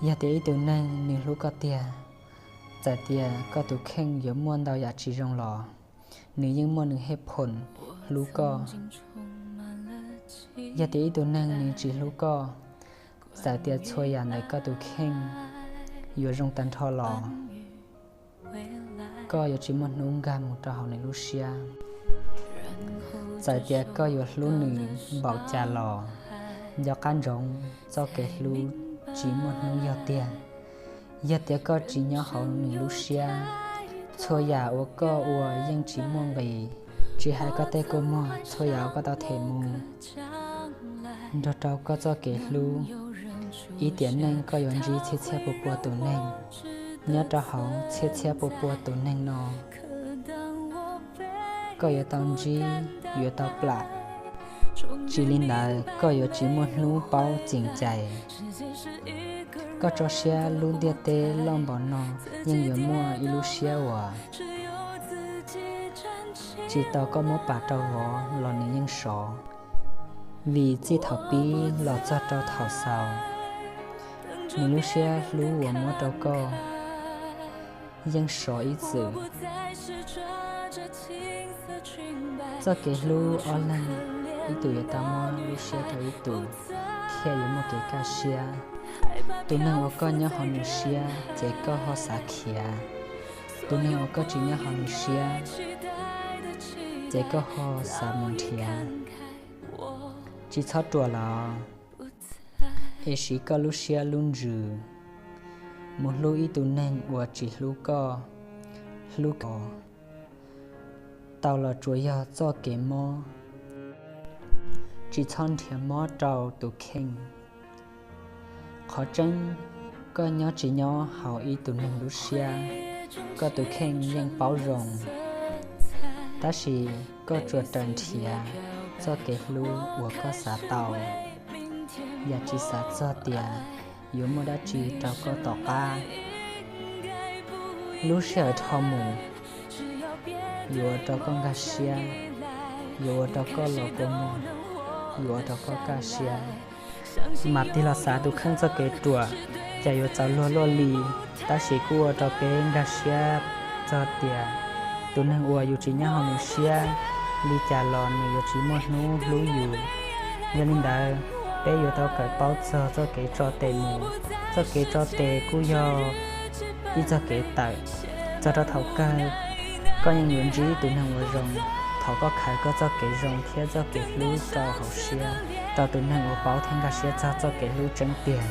Yog tias ib tug neeg nws hlub koj tiag, txawm tias koj tus kheej yuav muaj ntau yam tsis zoo los, nws yeej muaj nws hej phoom hlub koj. Yog tias ib tug neeg nws tsis hlub koj, txawm tias txhua yam ntawm koj tus kheej yuav zoo tag nrho los, koj yuav tsis muaj hnub nkag mus rau hauv nws lub siab. Txawm tias koj yuav hlub nws npaum cas los, nco qab ntsoov txoj kev hlub tsis muaj hnub yog tiag. Yog tias koj tsis nyob hauv nws lub siab, txhua yam uas koj ua yeej tsis muaj nqis, tsis hais koj tej kua muag, txhua yam uas koj tau them mus nrog rau koj txoj kev hlub. Ib tiam neej koj yuav ntsib txhiab txhiab pua pua tus neeg. Nyob rau hauv txhiab txhiab pua pua tus neeg no, koj yuav tau ntsib, yuav tau plam. Tsis li ntawd koj yuav tsis muaj hnub paub txim cais. Koj tso siab lub ntiaj teb loj npaum no, yeej yuav muaj ib lub siab uas tsis tau koj muab pam rau vov los nws yeej sov. Vim txij thaum pib los txog rau thaum xaus, nws lub siab hlub uas muab rau koj yeej sov ib txwm. Txoj kev hlub ob leeg, ib tus yuav tau muab lub siab rau ib tus, thiaj yuav muaj kev kaj siab. Tus neeg uas koj nyob hauv nws siab ces koj ho xav khiav. Tus neeg uas koj tsis nyob hauv nws siab ces koj ho xav mus nrhiav. Tsis txhob ruam los, es siv koj lub siab lub ntsws mus hlub ib tug neeg uas tsis hlub koj, hlub koj. Tau los tsuas yog txoj kev mob, tsis txhob nrhiav mob rau tus kheej. Qhov tseeb, koj nyob tsis nyob hauv ib tug neeg lub siab, koj tus kheej yeej paub zoo. Tab sis koj tsuas raws nrhiav txoj kev hlub uas koj xav tau, yam tsis xav txog tias yuav muaj dab tsi rau koj tom qab. Lub sij hawm dhau mus yuav ua rau koj nkag siab, yuav ua rau koj los kua muag, yuav ua rau koj kaj siab. Mam tig los xav tus kheej txoj kev ruam, cas yuav txaus luag luaj li. Tab sis kuj ua rau peb nkag siab txog tias tus neeg uas yus tsis nyob hauv nws siab, li cas los nws yuav tsis muaj hnub hlub yus. Yog li ntawd, peb yuav tau kawm paub txog txoj kev tso tes mus. Txoj kev tso tes kuj yog ib txoj kev tawm. Txog rau thaum kawg, koj yeej yuav ntsib tus neeg uas zoo, thaum koj khaws koj txoj kev zoo thiab txoj kev hlub rau hauv siab, rau tus neeg uas paub thiab nkag siab txog txoj kev hlub tseeb tiag.